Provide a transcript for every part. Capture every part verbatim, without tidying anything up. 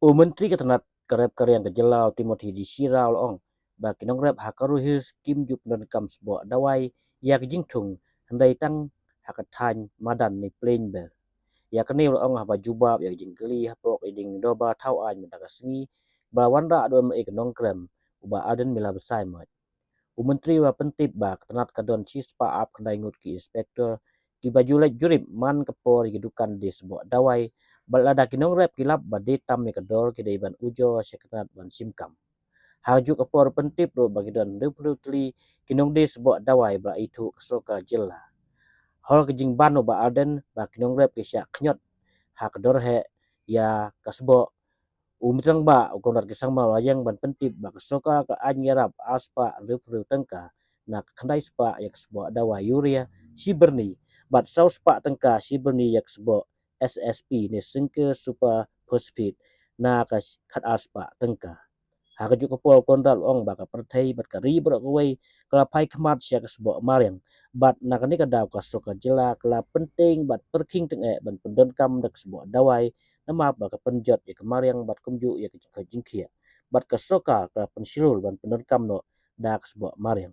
U Myntri ka tnat ka rep ka riang ka jylla u Timothy D Shira u la ong ba ki nongrep ha Garo Hills kim ju pyndonkam sboh dawai ïa ka jingthung hynrei tang ha ka thaiñ madan ne plain bear. Ïa kane u la ong haba jubab ïa ka jingkylli hapoh ïa ka jingdorbar thaw aiñ mynta ka sngi ba la wanrah da u M L A ka Nongkrem u Bah Ardent Miller Basaiawmoit. U Myntri u la pyntip ba ka tnat ka don shispah arphew khyndai ngut ki inspector kiba ju leit jurip man ka por ïa ki dukan die sboh dawai bad lada ki nongrep ki lap ba die tam ïa ka dor ki dei ban ujor sha ka tnat ban shim kam. Ha kajuh ka por u pyntip ruh ba ki don hynriewphew tylli ki nongdie sboh dawai ba la ithuh ka sorkar jylla. Halor ka jingban u Bah Ardent ba ki nongrep ki shah khñiot ha ka dor heh ïa ka sboh, u Myntri Rangbah u Conrad K Sangma u la ïeng ban pyntip ba ka sorkar ka aiñ ïarap arspah hynriewphew tyngka na ka khyndai spah ïa ka sboh dawai urea shi byrni bad saw spah tyngka shi byrni ïa ka sboh S S P ne Synker Super Phosphate na ka khatar spah tyngka. Ha kajuh ka por u Conrad u la ong ba ka pyrthei bad ka ri baroh kawei ka la phai khmat sha ka sboh mariang bad na kane ka daw ka sorkar jylla ka la pyntieng bad pyrkhing tyngeh ban pyndonkam da ka sboh dawai namar ba ka pynjot ïa ka mariang bad kumjuh ïa ka jingkhoit jingkhiah bad ka sorkar ka la pynshlur ban pyndonkam noh da ka sboh mariang.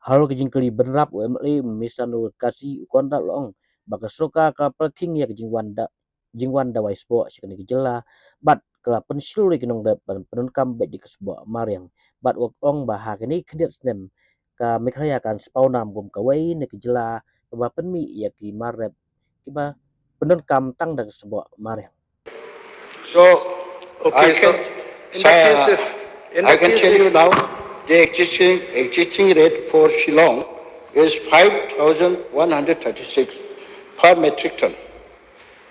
Halor ka jingkylli bynrap u M L A u Misanur Kasi u Conrad u la ong ba ka sorkar ka la pyrkhing ïa ka jingwan da jingwan dawai sboh sha kane ka jylla bad ka la pynshlur ïa ki nongrep ban pyndonkam beit ïa ka sboh mariang bad u ong ba ha kine ki khyndiat snem ka Meghalaya kan spah nam kum kawei na ki jylla kaba pynmih ïa ki mar rep kiba pyndonkam tang da ka sboh mariang. So, okay, I so can, in that case, if in I that can case, tell if you now, the existing existing rate for Shillong is five thousand one hundred thirty-six per metric ton,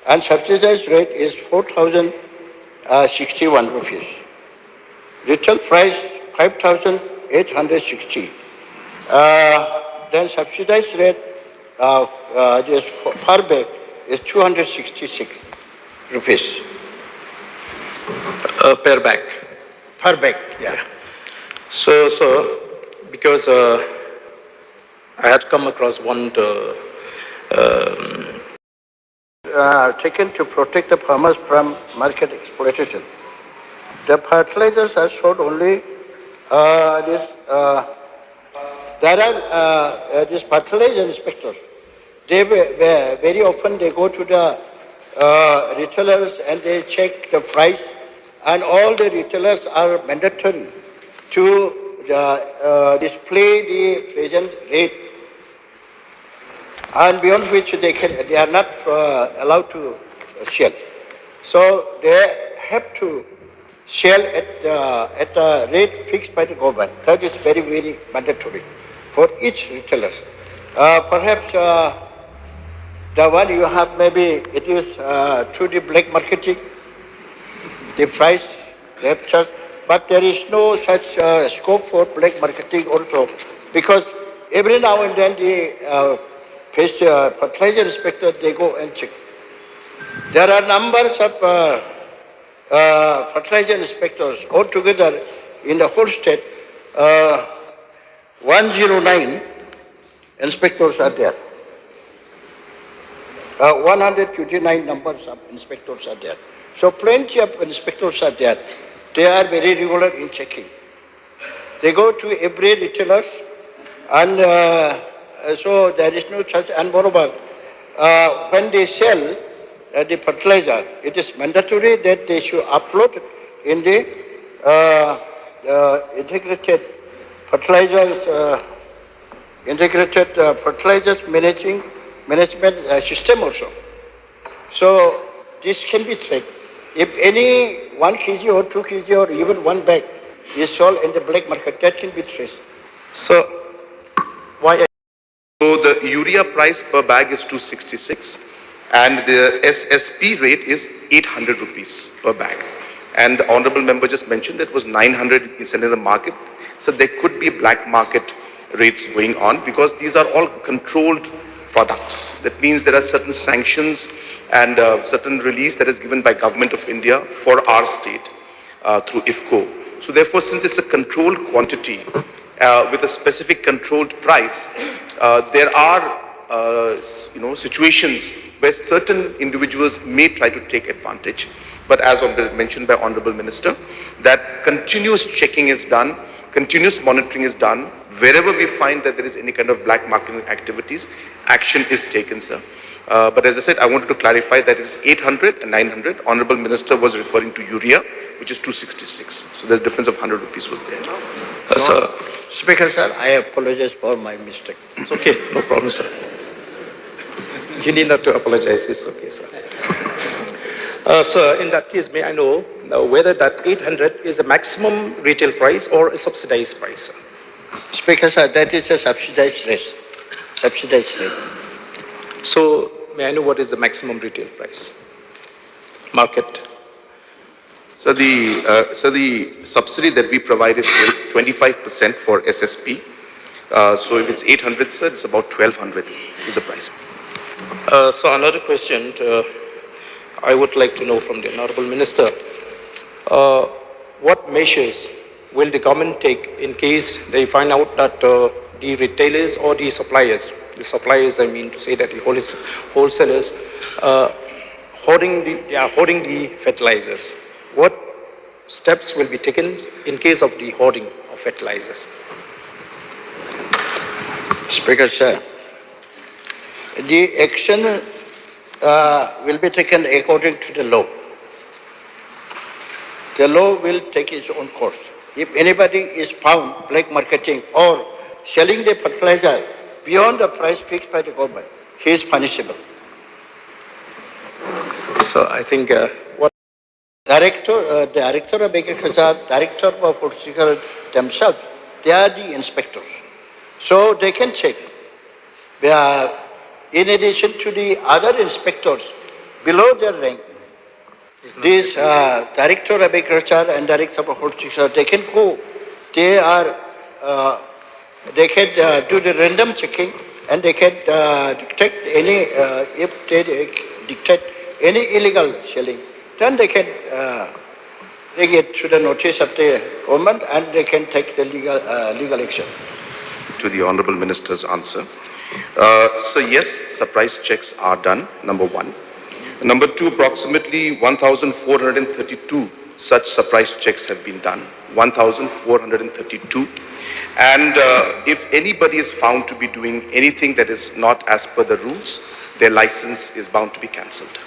and subsidized rate is four thousand sixty-one rupees. Retail price five thousand eight hundred sixty. Uh, then subsidized rate uh, uh, this per bag is two hundred sixty-six rupees uh, per bag. Per bag, yeah. So, so because uh, I had come across one uh, um, uh, taken to protect the farmers from market exploitation. The fertilizers are sold only uh, this. Uh, there are uh, uh, these fertilizer inspectors. They ve- ve- very often they go to the uh, retailers and they check the price, and all the retailers are mandatory to uh, uh, display the present rate, and beyond which they can they are not uh, allowed to sell. So they have to sell at uh, at a rate fixed by the government. That is very very mandatory for each retailer. Uh, perhaps uh, the one you have, maybe it is uh, through the black marketing, the price they have charged, but there is no such uh, scope for black marketing also, because every now and then the uh, pest, uh, fertilizer inspector, they go and check. There are numbers of uh, uh, fertilizer inspectors altogether in the whole state. Uh, one zero nine inspectors are there. Uh, one hundred twenty-nine numbers of inspectors are there. So plenty of inspectors are there. They are very regular in checking. They go to every retailer, and uh, so there is no such. And moreover, uh, when they sell uh, the fertilizer, it is mandatory that they should upload in the uh, uh, integrated fertilizers, uh, integrated uh, fertilizers managing management uh, system also. So this can be tracked. If any one kg or two kg or even one bag is sold in the black market, that can be traced. So, why? So the urea price per bag is two sixty-six, and the S S P rate is eight hundred rupees per bag. And the honorable member just mentioned that was nine hundred is in the market. So there could be black market rates going on because these are all controlled products. That means there are certain sanctions and uh, certain release that is given by Government of India for our state uh, through IFFCO. So therefore, since it's a controlled quantity uh, with a specific controlled price, uh, there are uh, s- you know, situations where certain individuals may try to take advantage. But as of the, mentioned by Honorable Minister, that continuous checking is done, continuous monitoring is done. Wherever we find that there is any kind of black market activities, action is taken, sir. Uh, but as I said, I wanted to clarify that it's eight hundred and nine hundred. Honorable Minister was referring to urea, which is two sixty-six. So the difference of one hundred rupees was there. Uh, sir. Speaker, sir, I apologize for my mistake. It's okay, no problem, sir. You need not to apologize, it's okay, sir. Uh, sir, in that case, may I know uh, whether that eight hundred is a maximum retail price or a subsidized price, sir? Speaker, sir, that is a subsidized rate. Subsidized rate. So, may I know what is the maximum retail price? Market. So the, uh, so the subsidy that we provide is twenty-five percent for S S P. Uh, so if it's eight hundred, sir, it's about twelve hundred is the price. Uh, so another question uh, I would like to know from the Honorable Minister, uh, what measures will the government take in case they find out that uh, the retailers or the suppliers, the suppliers I mean to say that the wholes- wholesalers, uh, hoarding the, they are hoarding the fertilizers. What steps will be taken in case of the hoarding of fertilizers? Speaker, sir, the action uh, will be taken according to the law. The law will take its own course. If anybody is found black marketing or selling the fertilizer beyond the price fixed by the government, he is punishable. So I think uh, what Director, uh, Director of Agriculture, Director of Horticulture themselves, they are the inspectors. So they can check. They are, in addition to the other inspectors below their rank, this uh, Director of Agriculture and Director of Horticulture, they can go. They are uh, they can uh, do the random checking and they can uh, detect any, uh, if they detect any illegal selling, then they can uh, bring it to the notice of the government and they can take the legal, uh, legal action. To the Honorable Minister's answer. Uh, so yes, surprise checks are done, number one. Number two, approximately one thousand four hundred thirty-two such surprise checks have been done. one thousand four hundred thirty-two. And uh, if anybody is found to be doing anything that is not as per the rules, their license is bound to be cancelled.